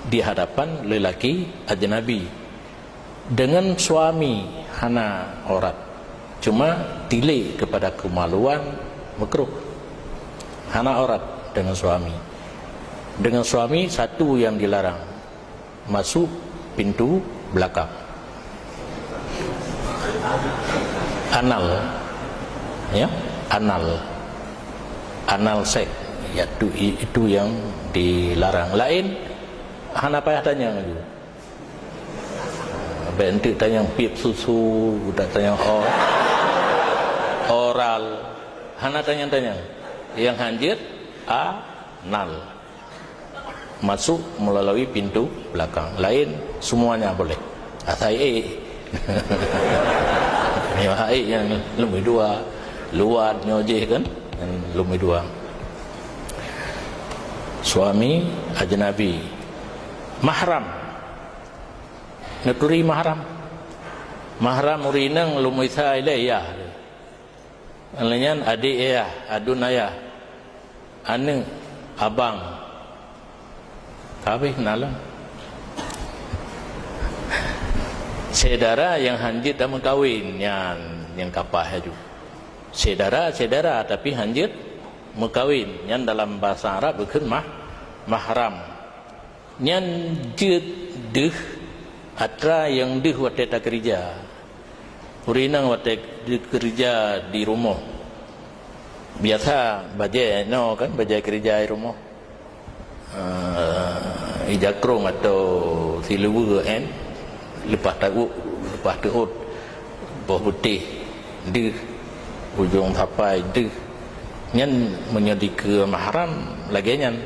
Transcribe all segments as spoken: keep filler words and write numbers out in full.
di hadapan lelaki ajnabi. Dengan suami hana aurat, cuma tilik kepada kemaluan makruh. Hana aurat dengan suami. Dengan suami satu yang dilarang, masuk pintu belakang. Anal, ya, anal, anal seks, yaitu itu yang dilarang. Laén hana payah tanyong laju. Bèk enteuk tanyong piep susu, dak tanyong o-, oral. Hana tanyong-tanyong. Nyang hanjeuet anal. Masuk melalui pintu belakang. Laén semuanya boleh. Asai ék. Nyoe hai nyang leumbih dua. Luwat nyoe jih kan. Nyang leumbih dua. Suami ajnabi. Mahram. Neuturi mahram. Mahram ureueng inong lom isa ilée yah. Lheueh nyan adék yah, aduen ayah, aneuk, abang. Ka habéh na lom. Syedara nyang hanjeuet tameukawen nyan nyang ka paih laju. Syedara, syedara tapi hanjeuet meukawen. Nyan dalam basa Arab geukheun mah-, mahram. Nyan jeuet deuh atra nyang deuh watée takeurija. Ureueng inong watée deuh keurija di rumoh, biasa bajée noe kan, bajée keurija di rumoh. Eh, ija krong atau siluweue en, leupah teuôt, leupah teuôt, boh putéh deuh, ujong sapai deuh. Nyan meunyoe dikeue mahram lagée nyan.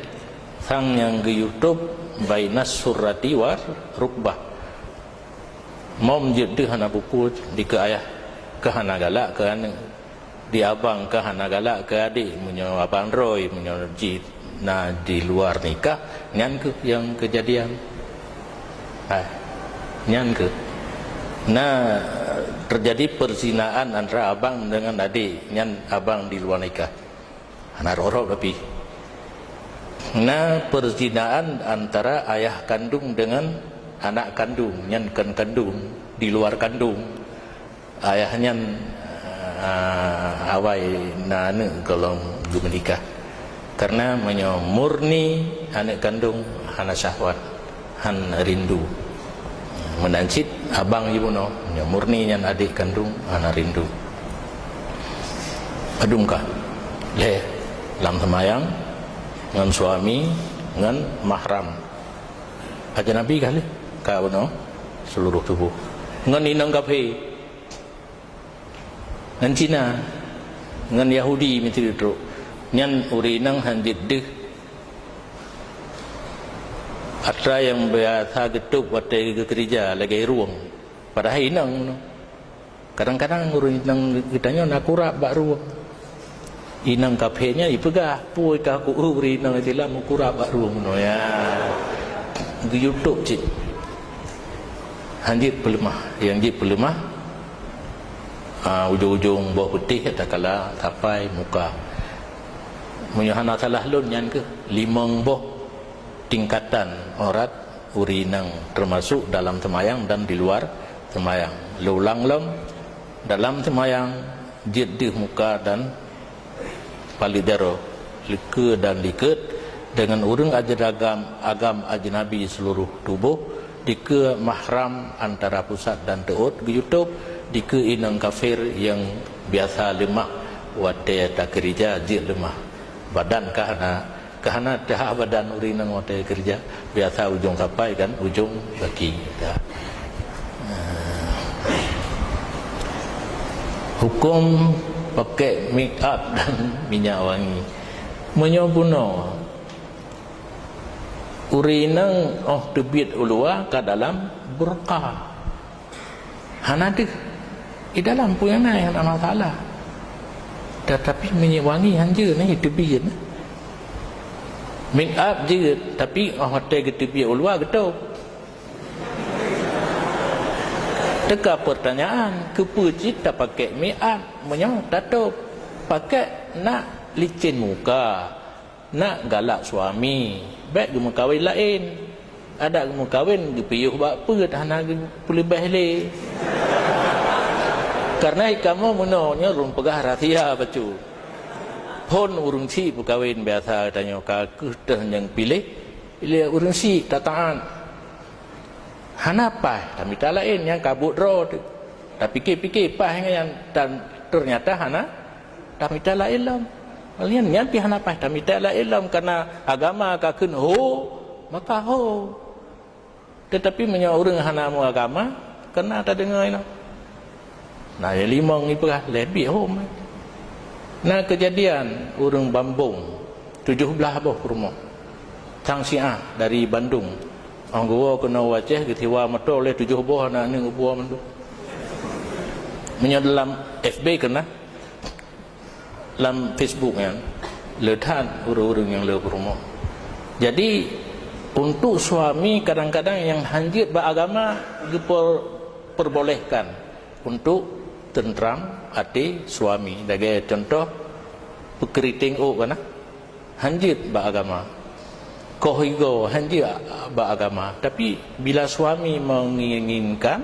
Sang nyang geuyue tôb bainas surrati war rukbah. Mom jeuet deuh hana bukui dikeue ayah, keu hana galak keu aneuk. Di abang keu hana galak keu adék, meunyoe abang droe, meunyoe jih na di luar nikah, nyan keuh nyang keujadian. Hai, nyan keuh. Na teujadi peuzinaan antara abang deungon adék, nyan abang di luar nikah. Hana rhot-rhot tapi. Na peuzinaan antara ayah kandong deungon anak kandong, nyan kon kandong, di luar kandong. Ayah nyan, ah, awai na aneuk gohlom geumeunikah. Karena meunyoe murni aneuk kandong hana syahwat. Han rindu. Meunan cit abang jibunoe, nyoe murni nyan adék kandong hana rindu. Padum kah? Lhée, lam seumayang, ngon suami, ngon mahram. Ajnabi kah lé? Ka bunoe seluruh tuboh. Ngon inong kafé. Ngon Cina, ngon Yahudi meusti trok. Nyan ureueng inong han jeuet deuh. Atra nyang biasa geutôb watée geukeurija lagée rueng. Padahai inong. Kadang-kadang ureueng inong geutanyoe na kurab bak rueng. Inong kafé nyan jipeugah, "Peue ka ku ureueng inong Islam kurab bak rueng nyoe, ya." Geuyue tôb cit. Han jeuet peuleumah, nyang jeuet peuleumah, ah, ujong-ujong boh putéh takalon sapai muka. Meunyoe hana salah lôn nyan keuh limong boh tingkatan aurat ureueng inong, teumasok dalam seumayang dan di luar seumayang. Lôn ulang lom, dalam seumayang jeuet deuh muka dan paleuet jaroe, likeue dan likot, deungon ureueng agam, agam ajnabi seuluruh tuboh, dikeue mahram antara pusat dan teuôt geuyue tôb, dikeue inong kafé nyang biasa leumah watée takeurija jeuet leumah. Badan ka hana, ka hana teuhah badan ureueng inong watée keurija, biasa ujong sapai kan, ujong gaki. Dah. Huköm pakai make up dan minyak wangi. Meunyoe bunoe, ureueng inong óh teubiet u luwa ka dalam burqa. Hana deuh. Di dalam pun nyang na, hana masalah. Tetapi minyak wangi han jeuet, nah, teubiet. Make up jeuet, tapi óh watée geuteubiet u luwa geutôb. Teuka peurtanyaan, keupeue cit tapakék make up meunyoe tatôb? Pakék nak licén muka, nak galak suami, bék geumeukawen laén. Adak geumeukawen geupiôh bak peuet, hana geupeuleubeh lé. Kareuna kamoe meunoe nyoe lôn peugah rahsia bacut. Phon ureuëng syiek peukawen biasa tanyoe ka kheueh teuh nyang piléh, lé ureuëng syiek tataát. Hana paih, tamita laén nyang ka buet droe teuh. Tapike-pike paih nyan, dan teunyata hana, tamita laén lom. Nyan, nyan pih hana paih, tamita laén lom, kareuna agama ka kheun ho, maka ho. Teutapi meunyoe ureuëng hana meuagama, keunan tadeungoe inoe. Na nyang limong ipeugah lé biet hom. Na keujadian ureuëng Bambong tujoh blaih boh peurumoh. Sang Syiah dari Bandung. Ong geuwoe keunoe u Aceh geusiwa moto lé tujoh boh aneuk-aneuk geupuwoe mandum. Meunyoe dalam F B keunan, lam Facebook nyan, le that ureuëng-ureuëng nyang le peurumoh. Jadi, untuk suami kadang-kadang nyang hanjeuet bak agama geupeubolehkan untuk teuntram até suami. Lagée contoh, peukriting ôk kana hanjeuet bak agama. Koh igoe hanjeuet bak agama, tapi bila suami menginginkan,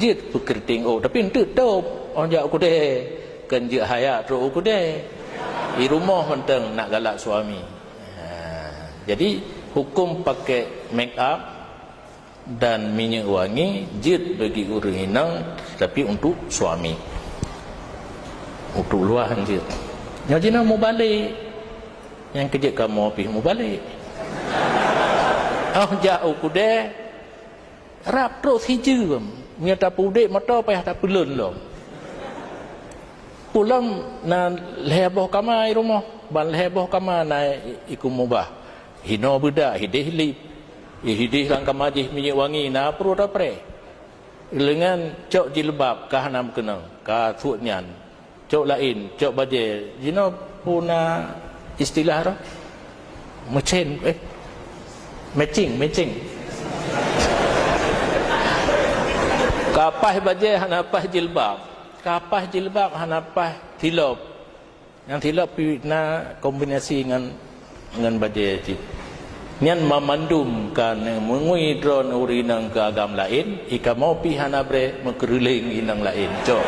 jeuet peukriting ôk, tapi eunteuk tôb, oh jak u keudè, kon jeuet hayak trok u keudè. Di rumoh mantong nak galak suami. Ha, jadi hukum pakai make up dan minyeuk wangi jeuet bagi ureuëng inong, tapi untuk suami. Untuk luwa hanjeuet. Nyoe jinoe mubalek. Nyang keujeuet kamoe pih mubalek. Oh jak u keudè, rab trok sijeuem. Meunyoe tapeudek moto payah tapeulon lom. Ulôn na lhée boh kama i rumoh, ban lhée boh kama na i-, ikeu mubah. Hinoe beudak, hideh lip, hideh lam kama jih minyeuk wangi, na pruet apreh. Leungan cok jilbab ka hana meukeunong, ka suet nyan. Cok laén, cok bajée, jinoe peue na istilah roh? Meucén, eh, matching, matching. Ka paih bajée hana paih jilbab, ka paih jilbab hana paih tilop. Nyang tilop pih na kombinasi ngon, ngon bajée cit. Nyan mamandum ka neumeungui droe ureuëng inong keu agam laén, i kamoe pih hana breh meukeureuléng inong laén. Cok.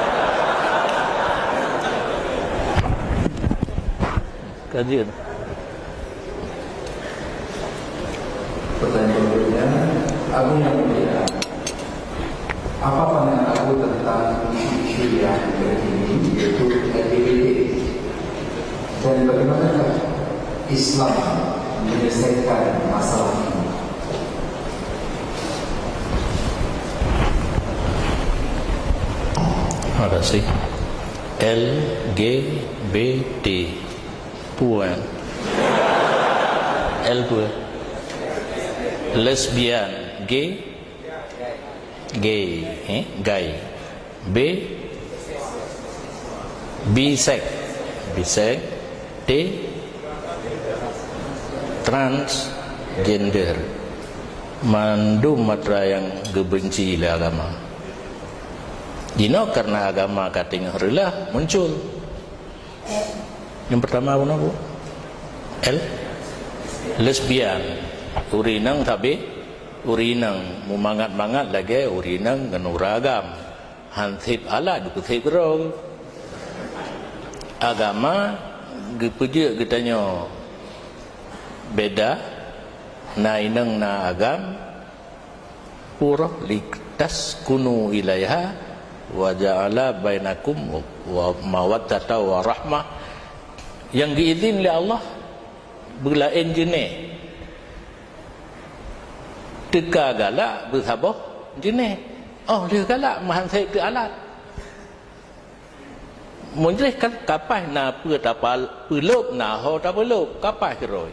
Ka jeuet. Pertanyaan berikutnya, Abu yang mulia, apa pandangan Abu tentang isu yang terkini, yaitu L G B T? Dan bagaimanakah Islam menyelesaikan masalah ini? Terima kasih. L G B T. Puan. L peue? Lesbian. G. Gay. Eh? Gay. B. Bisex. Bisex. T. Transgender. Mandum matra nyang geubenci lé agama. Jinoe kareuna agama ka teungoh reulah muncul. Nyang pertama bunoe, Bu? L? Lesbian. Ureuëng inong sabe, ureuëng inong meumangat-mangat lagée ureuëng inong ngon ureuëng agam. Han seb alat, geupeuséb keudroe. Agama geupeujeuet geutanyoe beda, na inong na agam, Pura, "Litaskunu ilaiha wa ja'ala bainakum wa mawaddata wa rahmah." Nyang geuidhin lé Allah beulaén jeuneh. Teuka galak beusaboh jeuneh. Oh, lheueh galak meuhan seb teu alat. Meunyoe kan kapaih na peue tapal-, peulôb, na ho tapeulôb, kapaih keudroe.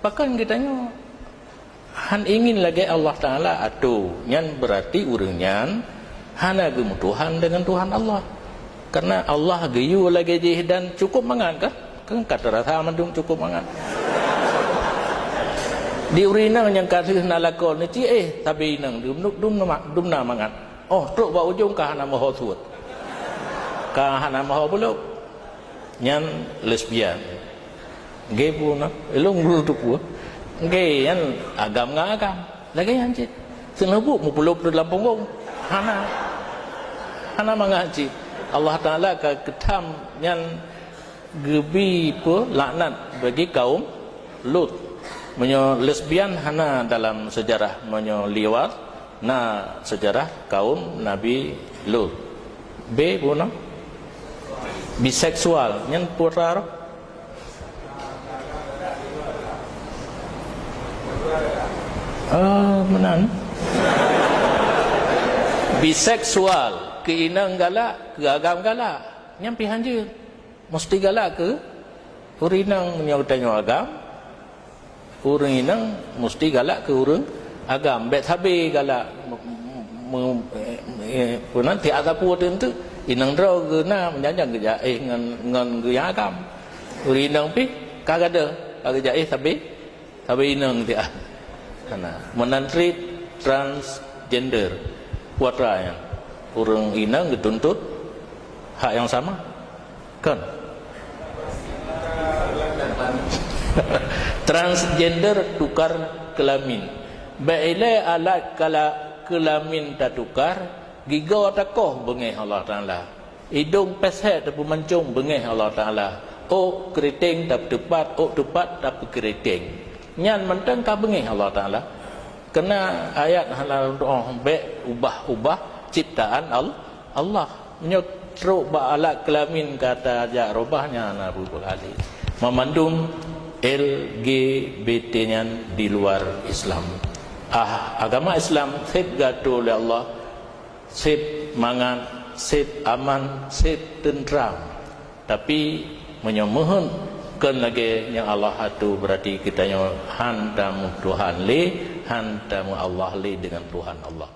Pakon geutanyoe han ingin lagée Allah Taala atô, nyan beurati ureuëng nyan hana geumeutuhan deungon Tuhan Allah. Kareuna Allah geuyue lagée jih dan cukup mangat kan? Kan ka teurasa mandum cukup mangat. Di ureuëng inong nyang ka lheueh na lakoe neucit, eh, sabe inong dum, dum, dum na mangat. Oh, trok bak ujong ka hana meuho suet. Ka hana meuho bulok. Nyan lesbian. Gay pun, ilong dulu tu pun. Gay nyan agam ngon agam. Lagée nyan cit. Seuneubuk meupulop dalam punggong. Hana. Hana mangat cit. Allah Taala ka keutam nyan geubi peue laknat bagi kaum Lut. Meunyoe lesbian hana dalam sejarah, meunyoe liwat na sejarah kaum Nabi Lut. B puna biseksual nyan putra roh. Ah, meunan. Biseksual, keu inong galak, keu agam galak. Nyan pih hanjeuet. Musti galak keu ureueng inong meunyoe geutanyoe agam. Ureueng inong musti galak keu ureueng agam. Bék sabe galak me-, me-, eh, eh, peue nan tiak sapeue teuntu. Inong droe geuna meunyan geujak éh ngon, ngon geuh nyang agam. Ureueng inong pih ka gadôh, ka geujak éh sabe. Sabe inong tiak. Hana. Meunan treat transgender. Putra nyan. Ureueng inong geutuntut hak nyang sama. Kon. Transgender tukar kelamin. Bék ilée alat kala-, kelamin tatukar, gigoe takoh beungéh Allah Taala. Idong pésék tapeumancong beungéh Allah Taala. Ôk keuriteng tapeuteupat, ôk teupat tapeukeuriteng. Nyan mantong ka beungéh Allah Taala. Keuna ayat hana lôn tu'oh bék ubah-ubah ciptaan Al-, Allah. Meunyoe trok bak alat kelamin ka tajak robah, nyan na peue kali. Mamandum L G B T nyan di luar Islam. Ah, agama Islam seb geuatoe lé Allah. Seb mangat, seb aman, seb teuntram. Tapi, meunyoe meuheuet kon lagée nyang Allah atoe, beurati geutanyoe han tameutuhan lé, han tameu-Allah lé deungon Tuhan Allah.